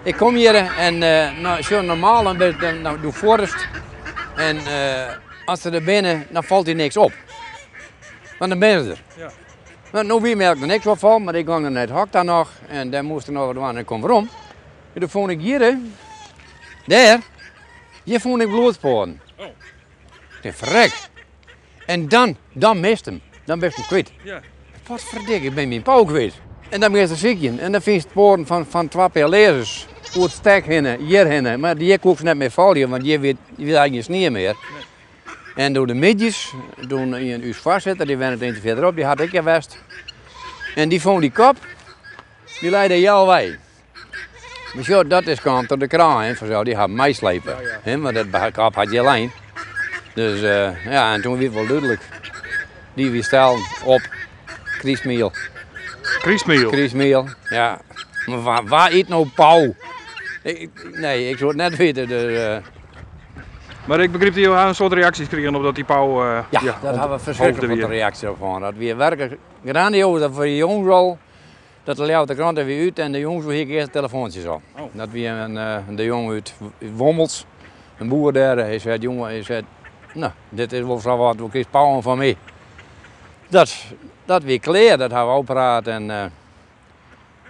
Ik kom hjir en no, sjoch, normaal dan bist dan, dan, do fuorrest en as se der binne, dan falt dy niks op. Want dan binne se der. Ja. Mar no wie my eigentlik noch niks opfallen, mar ik gong der nei it hok ta noch en dêr moast ik noch wat dwaan en ik kom werom. En doe fûn ik hjir, dêr, hjir fûn ik bloedspoaren. Oh. Ik tink, ferrek. En dan, dan mist him. Dan bist him kwyt. Ja. Potferdikke, ik bin myn pau kwyt. En dan begjinst te sykjen en dan fynst spoaren fan twa pear learzens oer it stek hinne, hjir hinne. Mar hjir koe ik se net mear folgje, want hjir wie eigentlik gjin snie mear. En doe de middeis, doe ien ús foarsitter, dy wennet eentje fierderop, dy hat ek hjir west. En dy fûn dy kop, dy lei dêr healwei. Mar sjoch, dat is kaam troch de kraaien fansels, dy ha him meislepe. Hè, want dat kop hat hjir lein. Dus ja, en toen wie it wol dúdlik. Dy wie stellen op krystmiel. Krystmiel? Krystmiel, ja. Mar wa yt no pau? Nee, ik soe it net witte. Dus. Mar ik begryp dat jo ha in soad reaksjes krigen op dat dy pau Ja, dat ha we ferskriklik folle reaksjes op hân. Dat wie werklik grandioas, dat foar de jonges al. Dat de Ljouwerter Krante wie út en de jonges hie ik earst telefoantsjes al. Oh. Dat wie in de jong út Wommels, in boer dêr. Hy sei, jonge, hy sei, no, dit is wol sa wat, do krijst pauwen fan my. Dat wie klear, dat ha we ôfpraat en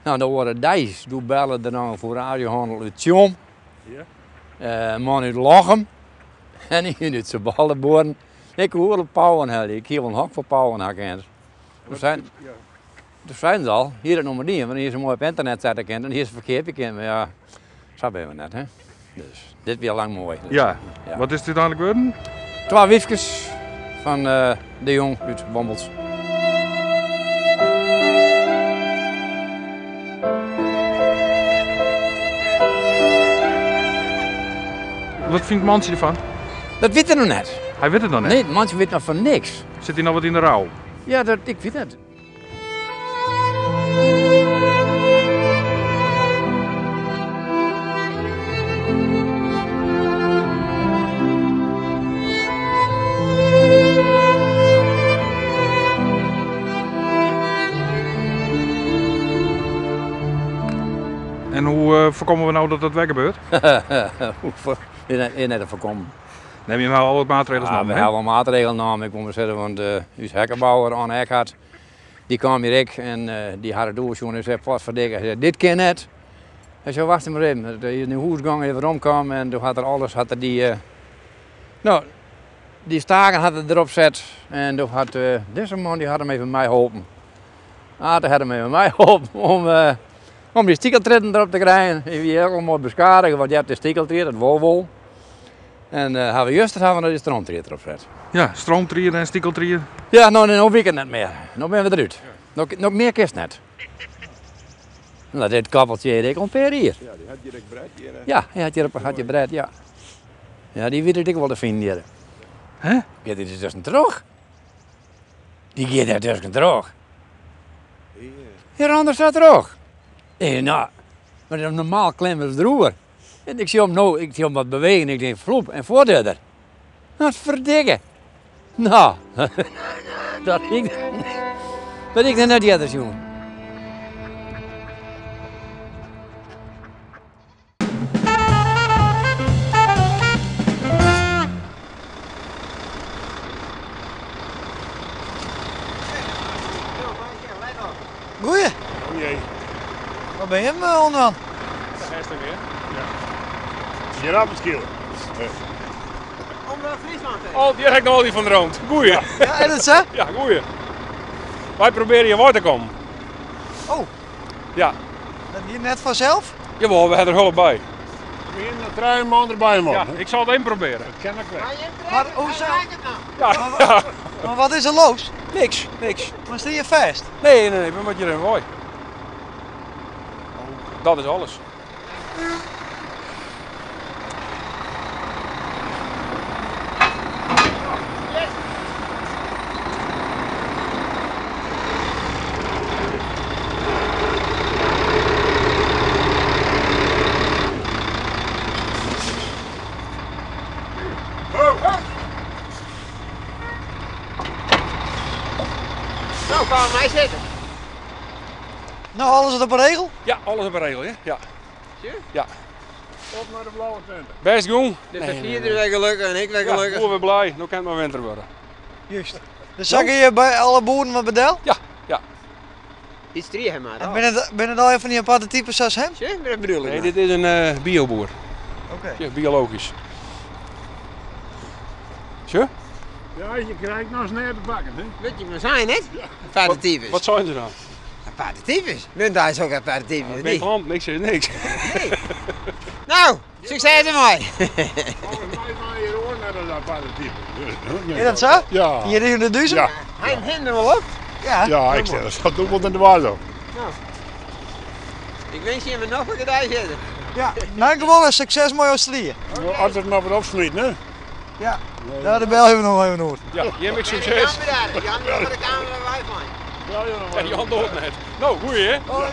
no, de oare deis, doe belle der noch in foeraazjehannel út Tsjom. Ja. In man út Lochem en ien út Sebaldebuorren. Ik koe oeral pauwen helje, ik hie wol in hok foar pauwen ha kind. Doe seinen se al, hie dat no mar dien, want dan hie se moai op ynternet sette kind en hie se ferkeapje kind. Mar ja, sa binne we net, hè. Dus dit wie al lang moai. Ja. Ja. Wat is it úteinlik wurden? Twa wyfkes fan de Jong út Wommels. Wat fynt Mantsje derfan? Dat wit er noch net. Hy wit it noch net? Nee, Mantsje wit noch fan niks. Sit hy noch wat yn de rou? Ja, dat, ik wit net. En hoe foarkomme we no dat dat wer gebeurt? Is net te foarkommen. Nee, we hawwe al wat maatregels nommen. We hawwe al maatregels nommen. Ik wol mar sizze, want ús hekkebouwer Anne Eckhart, dy kaam hjir ek en dy hat it oersjoen en sei, potferdikke, hy sei, dit kin net. Hy sei, wacht mar even. Hy is nei hûs gong, hy werom kaam en doe hat er alles, hat er dy, no, dy staken hat er derop set en doe hat dizze man, dy hat him even meiholpen. Ate hat him even meiholpen om dy stikeltriedden derop te krijen. Hy wie hiel moai beskadige, want je hebt de stikeltried, dat wol wol. En ha we juster ha we noch dy stroomtried derop set. Ja, stroomtried en stikeltried. Ja, no, no wit ik it net mear. No binne we derút. No, no mear kinst net. No, dit koppeltsje hjir ek al in pear jier. Ja, dy hat hjir ek bret hjir. Ja, hy hat hjir, hat hjir bret, ja. Ja, dy wit it ek wol te finen hjir. Hè? Giet hy der tusken troch? Dy giet der tusken troch. Hjir anders sa troch. Nee, no, mar normaal klimme se deroer. En ik sjoch him no, ik sjoch him wat bewegen, ik tink floep en fuort is er. Wat ferdikke. No, dat hie ik, dat hie ik noch net earder sjoen. Goeie. O jee. Wat bin jim oan dwaan? Hartstikke weer. Ja. Giraffenskiel. Om naar Friesland heen. Oh, die heb ik nog al die van droomd. Goeie. Ja, is het zo? Ja, goeie. Wij proberen hier waar te komen. Oh. Ja. Dat hier net vanzelf? Jawel, we hebben er hulp bij. We hebben een trui man erbij, man. Ja, ik zal het even proberen. Dat ken ik wel. Maar hoe zou... Ja. Maar wat is er los? Niks, niks. Maar sta je vast? Nee, nee, nee, ik ben wat hier in wooi. Dat is alles. Nou, kom mij zitten. Nou, alles op een regel? Ja, alles op een regel, hè? Ja. Ja. Op naar de blauwe tenten. Best jong. De verfierder weer gelukkig en ik weer Ja, gelukkig. boer weer blij. Nu kan het maar winter worden. Juist. Dus zag je bij alle boeren wat bedel? Ja, ja. Iets drie hem maar. En ben het, ben het al een van die aparte types zoals hem? Tje, dat bedoel ik Nee, maar. dit is een bioboer. Oké. Ja, biologisch. Tje? Ja, je krijgt nog snel te pakken, hè? Weet je, we zijn het? Aparte types. Wat zijn ze dan? Aparte types. Bent daar is ook aparte types, Ik ben niet? klant, niks is niks. Nou, succes ermee. Volgens mij maar hier hoor naar dat aparte type. Is dat zo? Ja. Hier in de duizend? Ja. Hij vindt hem wel op. Ja. Ja, ik zeg, dat staat ook wel in de waard op. Ik wens je hem nog een dag zitten. Ja. Nou, gewoon en succes met Australië. Als het maar wat opsmiet, hè? Ja. Nou, de bel hebben we nog even nodig. Ja, jij hebt succes. Jan bedankt. Jan voor de camera wij van. Ja, Ja, die hand dood net. Nou, goeie hè? Hoi.